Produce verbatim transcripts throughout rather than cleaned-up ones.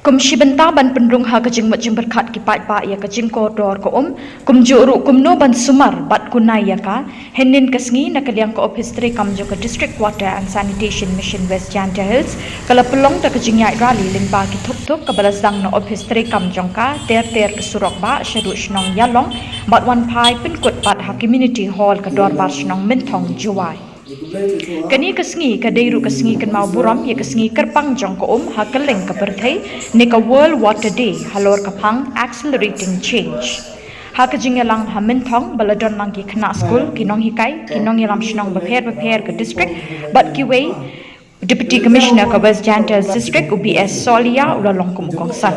Kum shi bynta ban pynrung ha ka jingmut jingpyrkhat ki paidbah ïa ka jingkordor ka um, kumjuh ruh kumno ban sumar bad kunai ïa ka, hynnin ka sngi na ka liang ka ophis treikam jong ka District Water and Sanitation Mission West Jaintia Hills ka la pynlong da ka jingïaid rally lyngba ki thuk thuk kaba la sdang na ophis treikam jong ka ter ter ka surok bah shaduh shnong Ïalong bad wan phai pynkut pat ha Community Hall ka dorbar shnong Mynthong Jowai. Kane ka sngi ka dei ruh ka sngi kynmaw burom ïa ka sngi kyrpang jong ka um ha kylleng ka pyrthei ne ka World Water Day halor ka phang Accelerating Change. Ha ka jingïalang ha Mynthong ba la don lang ki khynnah skul, ki nonghikai, ki nongïalam shnong bapher bapher ka district bad kiwei, Deputy Commissioner ka West Jaintia District u B S Sohliya u la long kum u kongsan.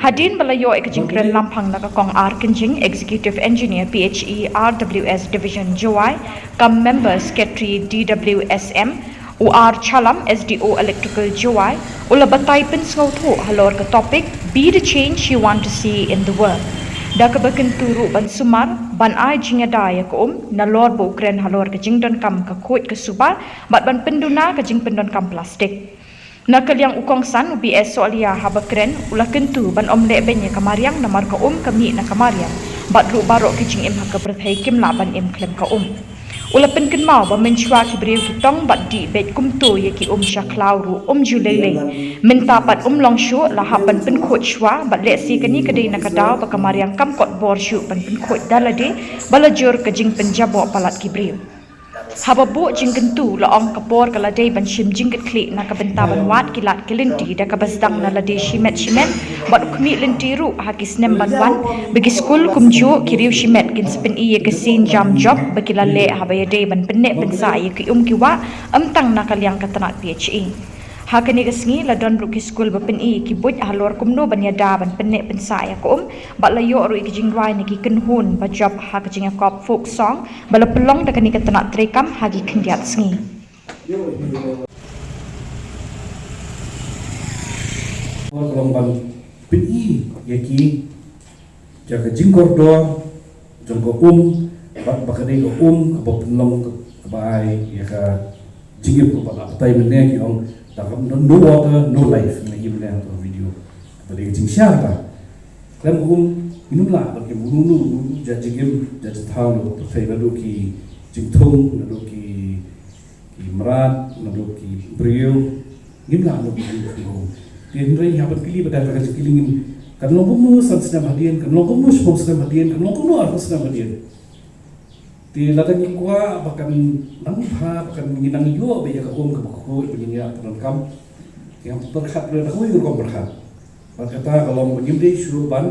Hadien ba la ïoh ïa ka jingkren lamphang na ka Kong R Kynjing, Executive Engineer P H E R W S Division Jowai, kam Member Secretary D W S M, u R Chalam, S D O Electrical Jowai, u la batai pynsngewthuh halor ka topic Be the Change You Want to See in the World. Da kaba kyntu ruh ban sumar ban ai jingïada ïa ka um nalor ba u kren halor ka jingdonkam ka khuid ka suba bad ban pynduna ka jingpyndonkam plastik. Na ka liang u kongsan u B S Sohliya haba kren u la kyntu ban ym lehbeiñ ïa ka mariang namar ka um ka mih na ka mariang bad ruh baroh ki jingim ha ka pyrthei kim lah ban im khlem ka um. U la pynkynmaw ba mynshuwa ki briew ki tong bad dih beit kumto ïa ki um sha khlaw ruh um ju lei lei. Mynta pat um long shuh la hap ban pynkhuid shuwa bad lehse kane ka dei na ka daw ba ka mariang kam kot bor shuh ban pynkhuid da lade ba la jur ka jingpynjaboh palat ki briew. Haba buh jingkyntu la ong ka por ka la dei ban shim jingkitkhlieh na ka bynta ban wad ki lad ki lynti da kaba sdang na lade shimet shimet bad u khmih lynti ruh ha ki snem ban wan ba ki skul kumjuh ki riew shimet kin sa pyni ïa ka sien jam jop ba ki la leh haba ïadei ban pynneh pynsah ïa ki um ki wah ym tang na ka liang ka tnat P H E. Ha kane ka sngi la don ruh ki skul ba pyni ki buit halor kumno ban ïada ban pynneh pynsah ïa ka um bad la ïoh ruh ïa ki jingrwai na ki kynhun ba jop ha ka jingïakop folk song ba la pynlong da kane ka tnat treikam ha ki khyndiat sngi. Ka long ban pyni ïa ki ïa ka jingkordor jong ka um bad ba ka dei ka um kaba pynlong kaba ai ïa ka jingim kaba la batai mynne ki ong da ka no water no life, ngi ïohi mynne ha ka video kaba dei ka jingshisha kata. Khlem ka um ngim lah ban im unu unu unu jait jingim jait jingthaw na ka pyrthei, naduh ki jingthung, naduh ki ki mrad, naduh ki briew, ngim lah ban im unu unu. Te hynrei haba ngi kylli ba da ka jingkylli ngin, kan long kumno san snem hadien, kan long kumno shiphew snem hadien, kan long kumno arphew snem hadien. Te lada ngi kwah ba kan nang bha, ba kan ngi nang ïoh ba ïa ka um kaba khuid ba ngin ïa pyndonkam, te ngam pyrkhat ruh da kawei ka rukom pyrkhat. Bad kata ka long ba ngim dei shuh ban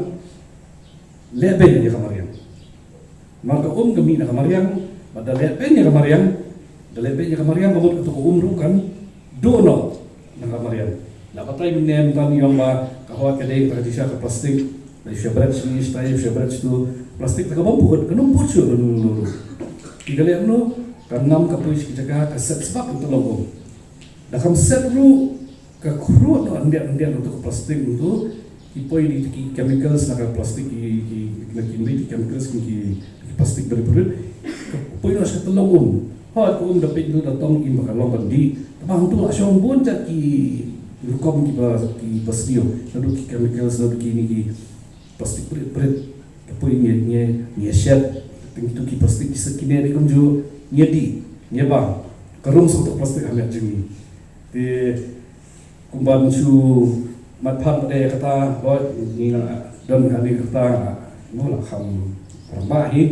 lehbeiñ ïa ka mariang. Namar ka um ka mih na ka mariang, bad da lehbeiñ ïa ka mariang, da lehbeiñ ïa ka mariang ka mut kato ka um ruh kan duh noh na ka mariang. La batai mynne mynta ngi ong ba ka hok ka dei ka jingshisha ka plastik. La shu bret shini shatai, shu bret shitu, plastik te ka bym put, kan ym put shuh ruh. Ki ka leh kumno, kan ngam ka poi sha ki jaka ka set sbak ka tyllong um. Da kam set ruh ka khruh noh, yndiat yndiat uto ka plastik uto, ki poi di ki chemicals na ka plastik, ki ki na ki chemicals ki ki plastik beri beri, ka poi noh sha ka tyllong um. Hooid ka um da peit uto da tong im ba ka long ban dih, tangba uto la shong bun jait ki rukom kiba kiba sniew, naduh ki chemicals, naduh ki ni ki plastik bret bret. Ka poi ngi ngi ngi shet, tang uto ki plastik ki sa kine dei kumjuh ngi dih, ngi bang, ka rung sa uto ka plastik ha met jong ngi. Te kumba ngi shu mat phang pat ïa kata, hooid ngi nga don kane kata, nga la kham rangbah hi.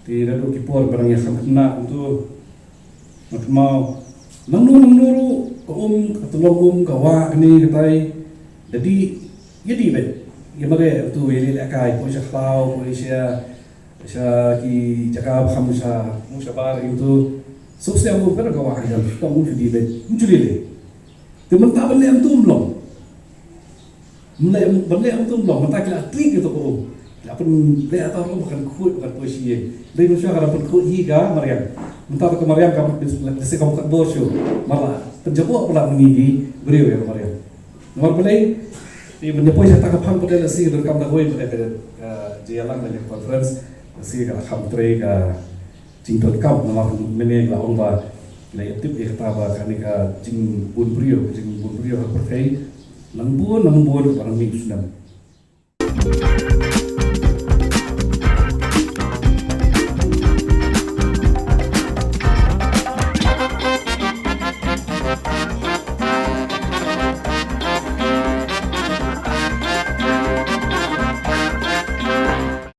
Te naduh ki por ba nga kham khynnah kumto, nga kynmaw nangno nangno ruh ka um, ka tyllong um, ka wah, kane katai, da dih, ïa dih beit, ïa mareh uto, ïa leh lehkai, poi sha khlaw, poi sha sha ki jaka ba kham sha, mo shabar ïa uto. Sop sha um ka da ka wah ka jam, tang um shu dih beit, um shu leh leh. Te mynta ban leh kumto um long. Ban leh, ban leh kumto um long, mynta ki la treat ïa uto ka um. Ki la pynleh ïa uto ka um ba kan khuid, ba kan poi sha ïing. Dei mynshuwa ka dang pynkhuid hi ka mariang. Mynta ka mariang ka lehse kam kat bor shuh. Mar la pynjaboh palat ngi ki briew ïa ka mariang. Namar balei, te ban ïa poi sha kata ka phang pat lehse ka donkam da kawei pat ka, ka jingïalang da ka conference, lehse ka la kham trei ka jingdonkam, namar mynne la ong ba la ïa tip ïa kata ba kane ka jingbun briew, ka jingbun briew ha ka pyrthei. Nang bun nang bun para mih snem.